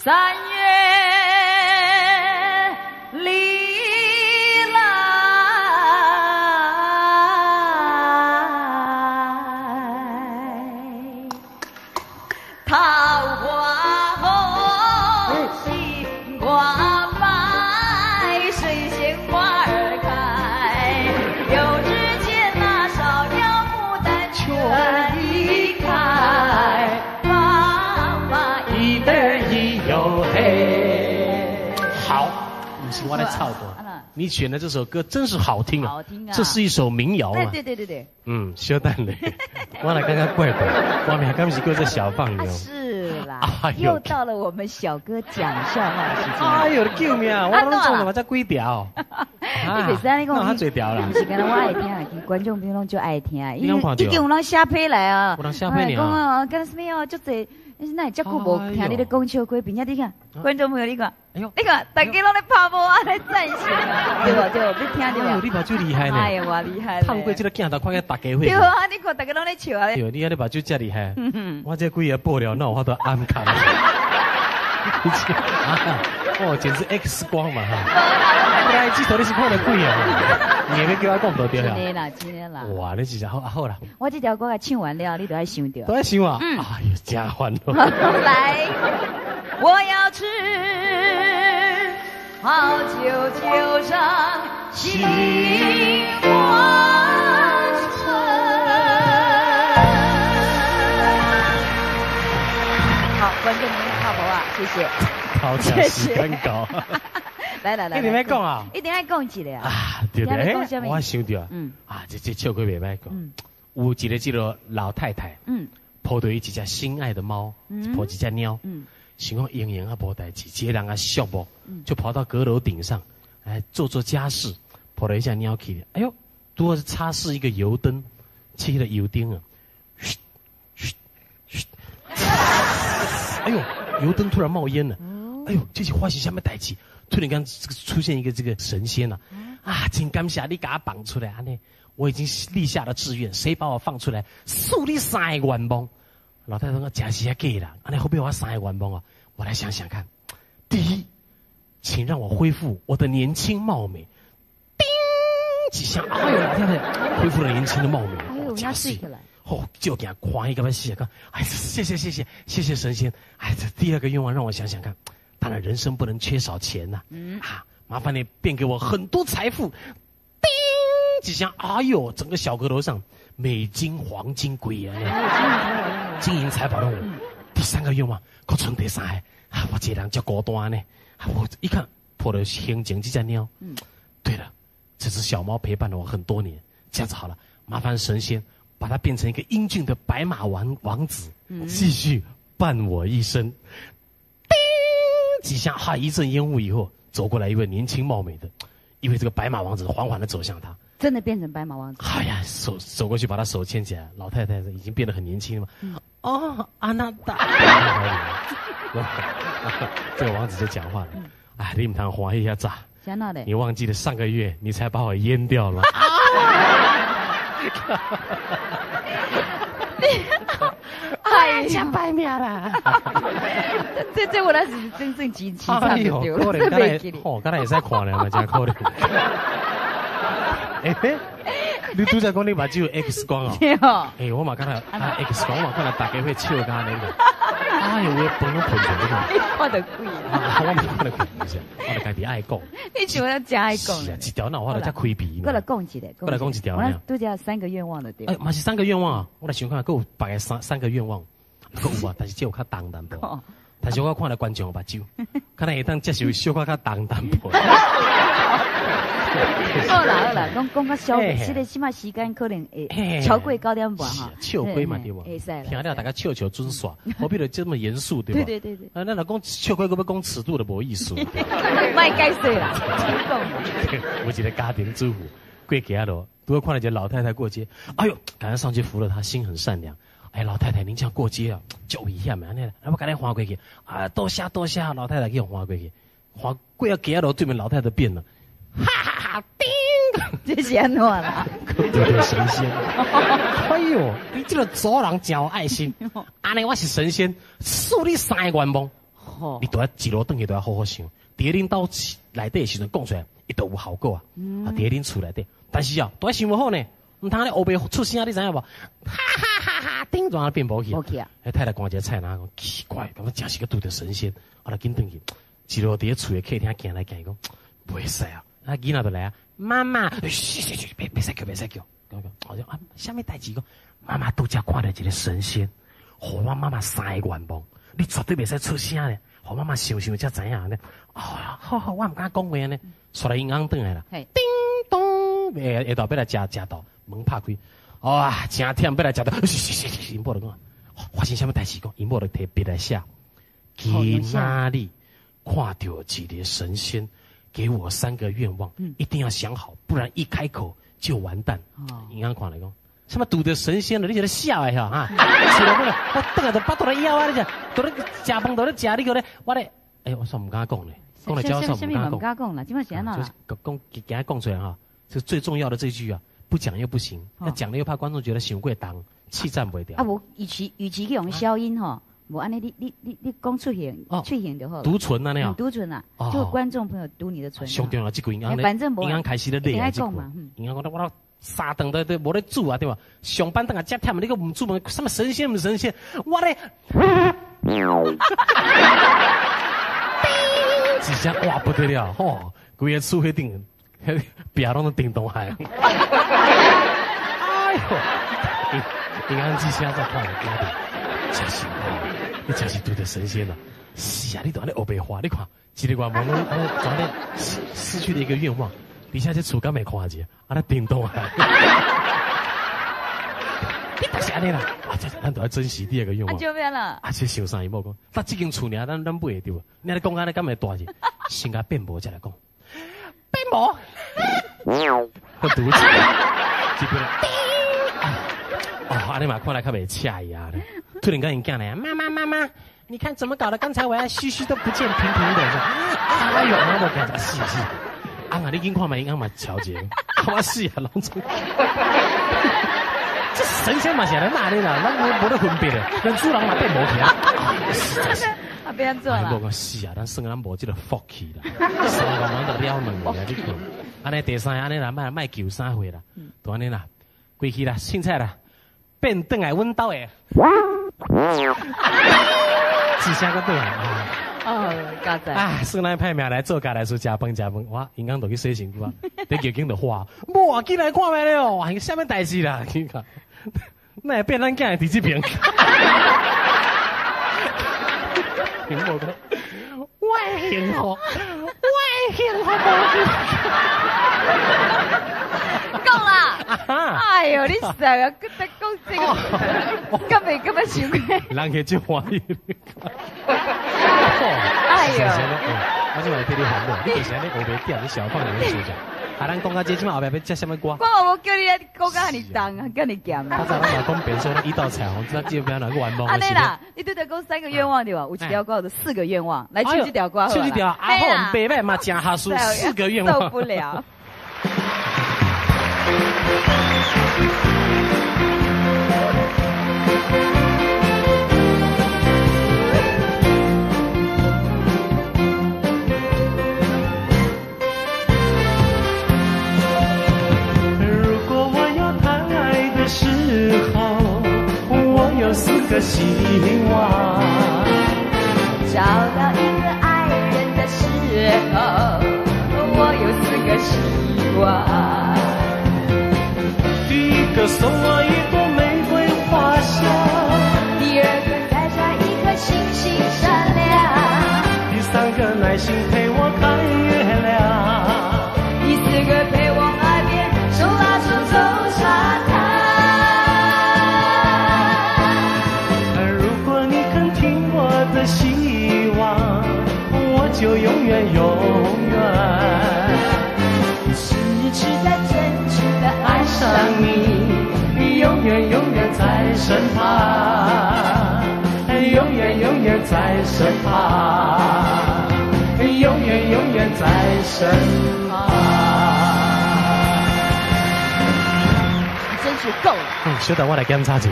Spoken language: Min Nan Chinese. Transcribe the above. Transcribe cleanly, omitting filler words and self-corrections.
三月里来，桃花红，杏花白，水仙花儿开。又只见那少年牡丹全已开，妈妈一对一哟嘿。好，不是我来唱的。你選的這首歌真是好聽啊！好聽啊！這是一首民謠啊！對對對對。嗯，小等咧，我來剛剛怪怪，我名敢是叫做小放牛。是啦，又到了我們小哥講笑話的時間。哎呦，救命！我攏總嘛才幾條。你別使你講，那較濟條啦。毋是干焦我愛聽，其實觀眾朋友攏足愛聽，因為已經有人寫批來啊。有人寫批呢。講啊，干什麼哦，足濟。你哪會遮久無聽你咧講笑話，並且你看，觀眾朋友你看，你看，大家攏咧拍無啊咧贊成，對無對無？你聽著無？你目睭厲害呢！哎呀，偌厲害！透過這個鏡頭看見大家伙。對啊，你看大家攏咧笑啊！對，你按呢目睭遮厲害，我這幾個報料，哪有法度暗藏？哦，簡直 X 光嘛哈！來，這頭你是看著鬼啊？你會叫我講唔對啊？真的啦，真的啦！哇，你是好啊好啦。我這條歌共唱完了，你就愛想著。都愛想啊！哎呦，真煩惱。來，我要吃好酒，酒上杏花醇。好，觀眾朋友，好不啊？謝謝。好，謝時間到。來來來，一定愛講啊！一定愛講一個啊！啊，對對，我想著啊，啊，這笑話袂歹講。有一個這個老太太，抱著伊一隻心愛的貓，抱一隻貓，想講閒閒啊無代誌，一個人啊寂寞，就跑到閣樓頂上來做做家事，抱了一下貓去。哎呦，拄好是擦拭一個油燈，切了油燈啊，噓噓噓，哎呦，油燈突然冒煙了，哎呦，這是發生啥物代誌？突然間這個出現一個這個神仙啊，啊，真感謝你共我放出來，按呢，我已經立下了志願，誰把我放出來，賜你三個願望。老太太講真是啊假啦，按呢好欲我三個願望啊，我來想想看。第一，請讓我恢復我的年輕貌美。叮幾下，哎呦，老太太恢復了年輕的貌美，哎呦，真水起來。哦，就給他歡喜到欲死啊！講，哎，謝謝謝謝謝謝神仙。哎，這第二個願望讓我想想看。當然，人生不能缺少錢吶！啊，麻煩你變給我很多財富。叮幾下，哎呦，整個小閣樓上美金、黃金鬼啊，金銀財寶都有。第三個願望，閣剩第三個，啊，我這個人遮孤單呢。我一看抱著胸前這隻貓。對了，這隻小貓陪伴了我很多年，這樣子好了，麻煩神仙把它變成一個英俊的白馬王子，繼續伴我一生。幾下，哈！一陣煙霧以後，走過來一位年輕貌美的，因為這個白馬王子緩緩的走向他，真的變成白馬王子。哎呀，手走過去把他手牽起來，老太太已經變得很年輕了嘛。哦，阿娜達，這個王子就講話了，哎，你毋通歡喜遐早，你忘記了上個月你才把我閹掉了。哎呀，真歹命啦！這我那是真正真凄慘就對了，可憐，哦，敢若會使看咧嘛，真可憐。欸，你拄才講你目睭有 X 光哦？對哦。欸，我嘛敢若啊 X 光，我嘛看到大家會笑甲按呢。哎呦，我飯攏噴出來。你看著鬼。我毋看著鬼，是，我著家己愛講。你像我真愛講。是啊，一條哪有法度遮開鼻。過來講一個。過來講一條。我拄才三個願望的對。哎，嘛是三個願望啊！我來想看，閣有別个三個願望，閣有啊，但是這有較重淡薄。但是我看著觀眾的目睭，可能會當接受小可較重淡薄。好啦好啦，講講較小，這個這馬時間可能會超過9點半哈。笑過嘛對無？聽了大家笑笑準煞，何必就這麼嚴肅對無？對對對對。啊，咱若講笑過，閣欲講尺度就無意思。莫解釋啦，講。有一個家庭主婦過街路，拄好看著一個老太太過街，哎呦，趕快上去扶了她，心很善良。哎，老太太，您這樣過街啊，足危險的，按呢，我共你橫過去。啊，多謝多謝，老太太去予橫過去，橫過了街路對面老太太變了，哈哈哈，叮！這是按怎啦？對對，神仙。哎呦，你這個做人真有愛心。按呢我是神仙，賜你三個願望。你都要一路转去都要好好想。伫咧恁兜内底的时阵讲出来，伊就有效果啊。啊，伫咧恁厝内底，但是啊，都爱想无好呢，毋通咧乌白出声，你知影无？哈哈哈哈！叮当变无去啊！彼太太看一个菜篮讲奇怪，感觉真是个拄著神仙，后来紧转去，一路伫咧厝的客厅行来行去，讲袂使啊！啊，囡仔就来啊，妈妈，嘘嘘嘘，别使叫，别使叫，讲讲，好像啊，啥物代志？讲妈妈拄才看著一个神仙，予我妈妈三个愿望，你绝对袂使出声咧，予妈妈想想才知影呢。哦，好好，我毋敢讲话呢。煞来𪜶翁转来啦，叮咚，下下昼欲来食食昼，门拍开，哇，真忝，欲来食昼，嘘嘘嘘，𪜶某就讲，发生啥物代志？讲𪜶某就提笔来写，今仔日看著一个神仙，给我三个愿望，一定要想好，不然一开口就完蛋。𪜶翁看来讲，啥物拄著神仙了？你是咧痟的哈？啊，是啦，我转来就腹肚咧枵啊！你食，都咧食饭，都咧食，你阁咧，我咧，哎，我煞毋敢讲咧。讲来叫我毋敢讲啦，这摆是按怎啦？就是讲，今讲出来哈，这最重要的这句啊，不讲又不行，那讲了又怕观众觉得伤过重，气占袂牢。啊，无，与其去用消音吼，无按呢，你讲出现，出现就好。读唇啊，那样。读唇啊，就观众朋友读你的唇。上重要这句𪜶翁，反正𪜶翁开始咧累啊，这句。𪜶翁讲我三顿都无咧煮啊，对吧？上班顿啊遮忝，你阁毋煮饭，啥物神仙毋神仙？我咧。一声哇不得了吼！规个厝彼顶，壁拢都叮咚响。哎呦！𪜶翁这声才看会惊著，真是你真是拄著神仙啦！是啊，你都按呢乌白话，你看一个愿望拢按呢怎呢失去了一个愿望，而且这厝敢袂看者，按呢叮咚响。你就是按呢啦，啊，这咱都要珍惜第二个愿望。啊，就变了。啊，这想啥伊某讲，咱这间厝尔，咱买会著无？你按呢讲按呢敢会大字？先共变无才来讲，变无，我赌气，这边哦，按呢嘛看来较袂恰伊啊。突然间𪜶囝来，妈妈妈妈，你看怎么搞的？刚才我要嘘嘘都不见平平的。哎呦，我无惊，是是。啊，那你紧看觅，𪜶翁嘛调节，我死啊，拢总。这神仙嘛是来那里啦，咱无得分别的，咱主人嘛变无去啊。实在是。啊，变按怎啦？无讲是啊，咱算咱无这个福气啦，三个愿望都了两个，你看。按呢第三个按呢啦，莫莫求啥货啦，就按呢啦，归去啦，凊彩啦，变转来阮兜的。一声阁转来。哦，佳哉。啊，算咱歹命来做家来事，食饭食饭，我𪜶翁就去洗身躯啊，伫浴间就喊，某啊，紧来看觅咧哦，啥物代志啦？你看，哪会变咱囝伫这边？𪜶某讲，我的幸福，我的幸福无去。讲啦！哎呦，你实啊，阁在讲这个，敢袂感觉伤过？人客真欢喜。哎呦！我这摆替你烦恼，你就是按呢乌白点，你小放两个手脚。啊，咱讲到这，这摆后壁欲接啥物歌？我无叫你讲甲遐尔重啊，遮尔咸啊。较早咱嘛讲变说一道彩虹，这这边哪个愿望？按呢啦，你拄才讲三个愿望对吧？有一条歌叫做四个愿望，来唱这条歌。唱这条阿好白白嘛，真学术，四个愿望。受不了。如果我有谈爱的时候，我有四个希望。找到一个爱人的时候，我有四个希望。第一个送我一朵玫瑰花香，第二个摘下一颗星星闪亮，第三个耐心陪我看月亮，第四个陪我海边手拉手走沙滩。如果你肯听我的希望，我就永远永远痴痴的真挚的爱上你，永远永远在身旁，永远永远在身旁，永远永远在身旁。你真是够了。小等我来检查一下。